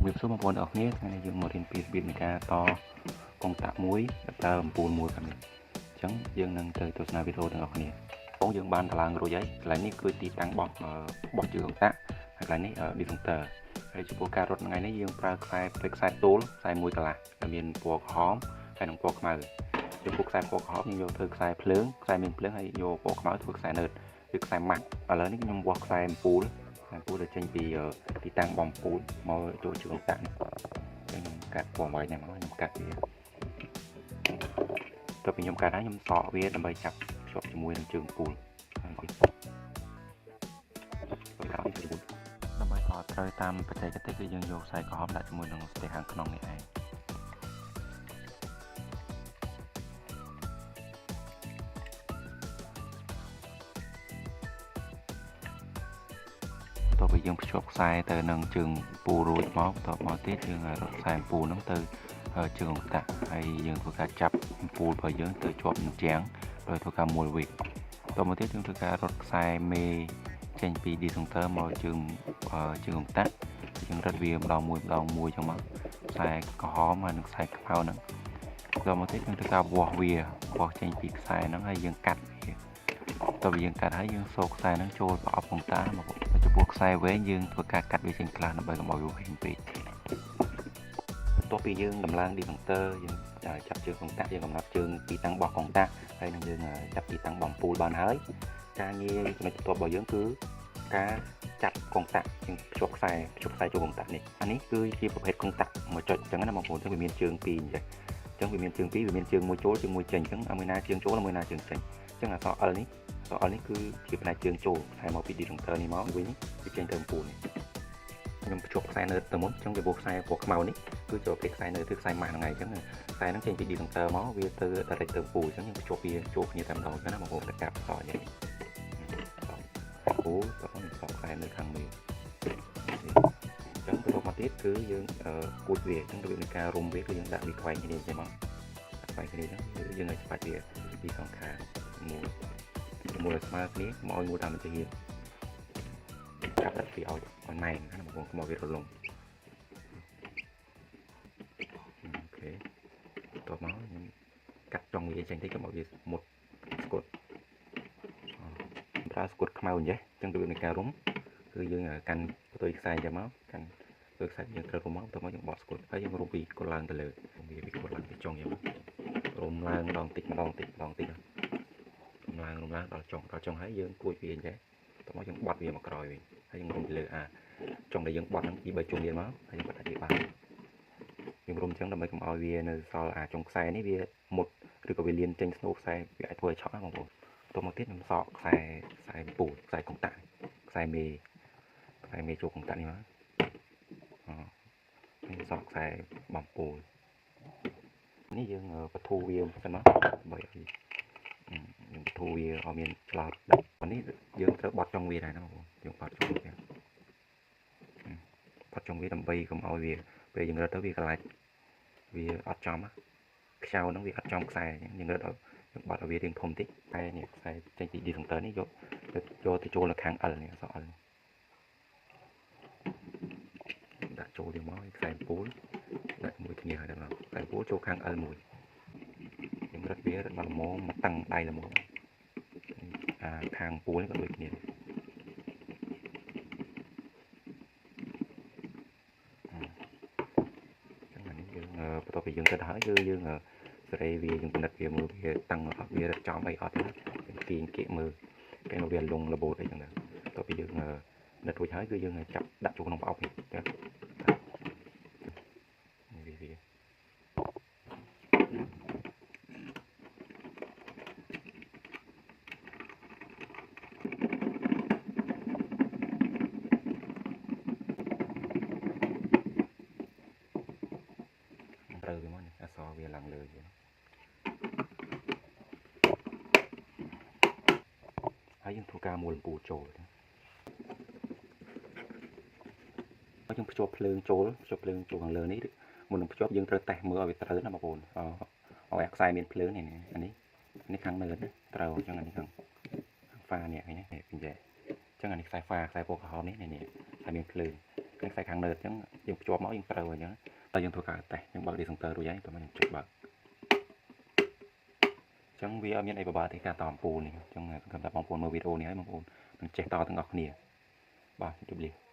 រាបសួរបងប្អូនទាំងអស់គ្នាថ្ងៃនេះយើងមករៀនពីរបៀបនៃការតកុងតាក់មួយដែលប្រើអំពូលមួយខាងនេះអញ្ចឹងយើងនឹងទៅទស្សនាវីដេអូទាំងអស់គ្នាបងយើងបានតម្លើងរួចហើយកន្លែងនេះគឺទីតាំងបោះបោះជើងកុងតាក់ហើយកន្លែងនេះ disjoncteur ហើយចំពោះការរត់ថ្ងៃនេះយើងប្រើខ្សែពេកខ្សែទោលខ្សែមួយកន្លះដែលមានពណ៌ក្រហមហើយនិងពណ៌ខ្មៅចំពោះខ្សែពណ៌ក្រហមយើងយកធ្វើខ្សែភ្លើងខ្សែមានភ្លើងហើយយកពណ៌ខ្មៅធ្វើខ្សែនឺតឬខ្សែម៉ាក់ឥឡូវនេះខ្ញុំវាស់ខ្សែអំពូលខ្សែអំពូលដែលចេញពីទីតាំងបំពូលមកចូលជើងកុងតាក់នេះខ្ញុំកាត់ពណ៌8នេះមកខ្ញុំកាត់វាទៅពីខ្ញុំកាត់ហើយខ្ញុំសក់វាដើម្បីចាប់ភ្ជាប់ជាមួយនឹងជើងពូលដើម្បីតត្រូវតាមបច្ចេកទេសគឺយើងយកខ្សែក្រហមដាក់ជាមួយនឹងស្ទះខាងក្នុងនេះឯង បន្ទាប់ពីយើងភ្ជាប់ខ្សែទៅនឹងជើងពូលរួចមកបន្ទាប់មកទៀតយើងរត់ខ្សែពូលហ្នឹងទៅជើងអង្តាក់ហើយយើងធ្វើការចាប់ពូលរបស់យើងទៅជាប់នឹងជាងដោយធ្វើការមួលវីសបន្ទាប់មកទៀតយើងធ្វើការរត់ខ្សែមេចេញពី disjoncteur មកជើងជើងអង្តាក់យើងរត់វាម្ដងមួយម្ដងមួយចឹងមកខ្សែក្រហមហើយនិងខ្សែខ្មៅហ្នឹងបន្ទាប់មកទៀតយើងធ្វើការវាស់វាវាស់ចេញពីខ្សែហ្នឹងហើយយើងកាត់វាតទៅយើងកាត់ហើយយើងសូកខ្សែហ្នឹងចូលប្រអប់កុងតាមកចំពោះខ្សែវែងយើងធ្វើការកាត់វាចេញខ្លះដើម្បីកុំឲ្យវាវែងពេកបន្ទាប់ពីយើងដំឡើង disjoncteur យើងចាប់ជើងកុងតាក់យើងកំណត់ជើងទីតាំងបោះកុងតាក់ហើយនឹងយើងចាប់ទីតាំងបំពូលបានហើយការងារចំណុចបន្ទាប់របស់យើងគឺការចាប់កុងតាក់យើងភ្ជាប់ខ្សែភ្ជាប់ខ្សែចូលកុងតាក់នេះអានេះគឺជាប្រភេទកុងតាក់មួយចុចអញ្ចឹងណាបងប្អូនទៅវាមានជើងពីរអញ្ចឹងអញ្ចឹងវាមានជើងពីរវាមានជើងមួយចូលជើងមួយចេញអញ្ចឹងអាមួយណាជើងចូលមួយណាជើងចេញអញ្ចឹងអក្សរ L នេះអក្សរ L នេះគឺជាផ្នែកជើងចូលខ្សែមកពី disjoncteur នេះមកវិញវាចេញទៅអំពូលនេះខ្ញុំភ្ជាប់ខ្សែនៅទៅមុនអញ្ចឹងវាពោះខ្សែពណ៌ខ្មៅនេះគឺជាប្រភេទខ្សែនៅគឺខ្សែម៉ាស់ហ្នឹងឯងអញ្ចឹងខ្សែហ្នឹងចេញពី disjoncteur មកវាទៅ direct ទៅអំពូលអញ្ចឹងខ្ញុំភ្ជាប់វាចូលគ្នាតែម្ដងអញ្ចឹងណាបងប្អូនទៅកាប់សយ៉ាងនេះអំពូលក៏ខ្ញុំសក់ខ្សែនៅខាងនេះអញ្ចឹងបន្ទាប់មកទៀតគឺយើងគួចវាអញ្ចឹងរបៀបនៃការរុំវាគឺយើងដាក់វាខ្វែងគ្នាអញ្ចឹងមកខ្វែងគ្នាអញ្ចឹងយើងឲ្យច្បាច់វាពីសងខាងមួយមួយឲ្យស្មើគ្នាមកឲ្យមួយតាមវិធានកាប់ដាក់វាឲ្យឲ្យណែនណាបងប្អូនកុំឲ្យវារលុងOK បន្ទាប់មកខ្ញុំកាត់ចុងវាចេញតិចកុំឲ្យវាមុតស្គុតប្រើស្គុតខ្មៅអញ្ចេះអញ្ចឹងរបៀបនៃការរុំគឺយើងកាន់ផ្ទុយខ្សែអញ្ចឹងមកកាន់ផ្ទុយខ្សែយើងត្រូវរុំមកបន្ទាប់មកយើងបកស្គុតហើយយើងរុំពីគល់ឡើងទៅលើវាពីគល់ឡើងទៅចុងយ៉ាងរុំឡើងម្ដងតិចម្ដងតិចម្ដងតិចរុំឡើងរុំឡើងដល់ចុងដល់ចុងហើយយើងគួចវាអញ្ចេះបន្ទាប់មកយើងបត់វាមកក្រោយវិញហើយយើងរុំពីលើអាចុងដែលយើងបត់ហ្នឹងពី3ជុំទៀតមកហើយយើងបត់ឲ្យវាបានយើងរុំអញ្ចឹងដើម្បីកុំឲ្យវានៅសល់អាចុងខ្សែនេះវាមុតឬក៏វាលៀនចេញស្នូខ្សែវាអាចធ្វើឲ្យឆក់ណាបងប្អូនបន្ទាប់មកទៀតខ្ញុំសក់ខ្សែខ្សែពូលខ្សែកុងតាក់ខ្សែមេខ្សែមេចូលកុងតាក់នេះមកខ្ញុំសក់ខ្សែបំពូលនេះយើងបធូរវាសិនមកដើម្បីឲ្យយើងបធូរវាឲ្យមានឆ្លោតដាក់នេះយើងត្រូវបត់ចុងវាដែរណាបងប្អូនយើងបត់ចុងវាបត់ចុងវាដើម្បីកុំឲ្យវាពេលយើងរត់ទៅវាកលាច់វាអត់ចំខ្ចៅហ្នឹងវាអត់ចំខ្សែយើងរត់ឲ្យយើងបត់ឲ្យវារាងធំតិចតែនេះខ្សែចេញពី disjoncteur នេះយកយកទៅចូលនៅខាង L នេះអក្សរ L ដាក់ចូលវាមកខ្សែពូលដាក់មួយគ្នាហើយដល់ខ្សែពូលចូលខាង L មួយយើងរត់វារត់មកល្មមមកតឹងដៃល្មមអាខាងពូលនេះក៏ដូចគ្នាចឹងអានេះយើងបន្ទាប់ពីយើងទៅហើយគឺយើងសេរីវាយើងពិនិត្យវាមើលវាតឹងអត់វារត់ចំអីអត់ណាយើងទាញគៀកមើលគេមកវាលងរបូតអីចឹងទៅបន្ទាប់ពីយើងនិតរួចហើយគឺយើងចាប់ដាក់ចូលក្នុងប្រអប់នេះចានេះវាត្រូវវាមកនេះអក្សរវាឡើងលើជាហើយយើងធ្វើការមួលអំពូលចូលហើយយើងភ្ជាប់ភ្លើងចូលភ្ជាប់ភ្លើងចូលខាងលើនេះមុននឹងភ្ជាប់យើងត្រូវតេស្តមើលឲ្យវាត្រូវណាបងប្អូនឲ្យអាខ្សែមានភ្លើងនេះអានេះនេះខាងនៅណាត្រូវអញ្ចឹងអានេះខាងហ្វានេះឃើញទេពីចេះ ចឹងអានេះខ្សែហ្វាខ្សែពណ៌ក្រហមនេះនេះហើយមានភ្លើងខ្សែខាងនៅអញ្ចឹងយើងភ្ជាប់មកយើងត្រូវអញ្ចឹងតែយើងធ្វើការតេស្តយើងបើក disjoncteur រួចហើយតោះមកយើងចុចបើកអញ្ចឹងវាអត់មានអីពិបាកទេការតអំពូលនេះអញ្ចឹងសង្ឃឹមថាបងប្អូនមើលវីដេអូនេះហើយបងប្អូននឹងចេះតទាំងអស់គ្នាបាទជម្រាបលា។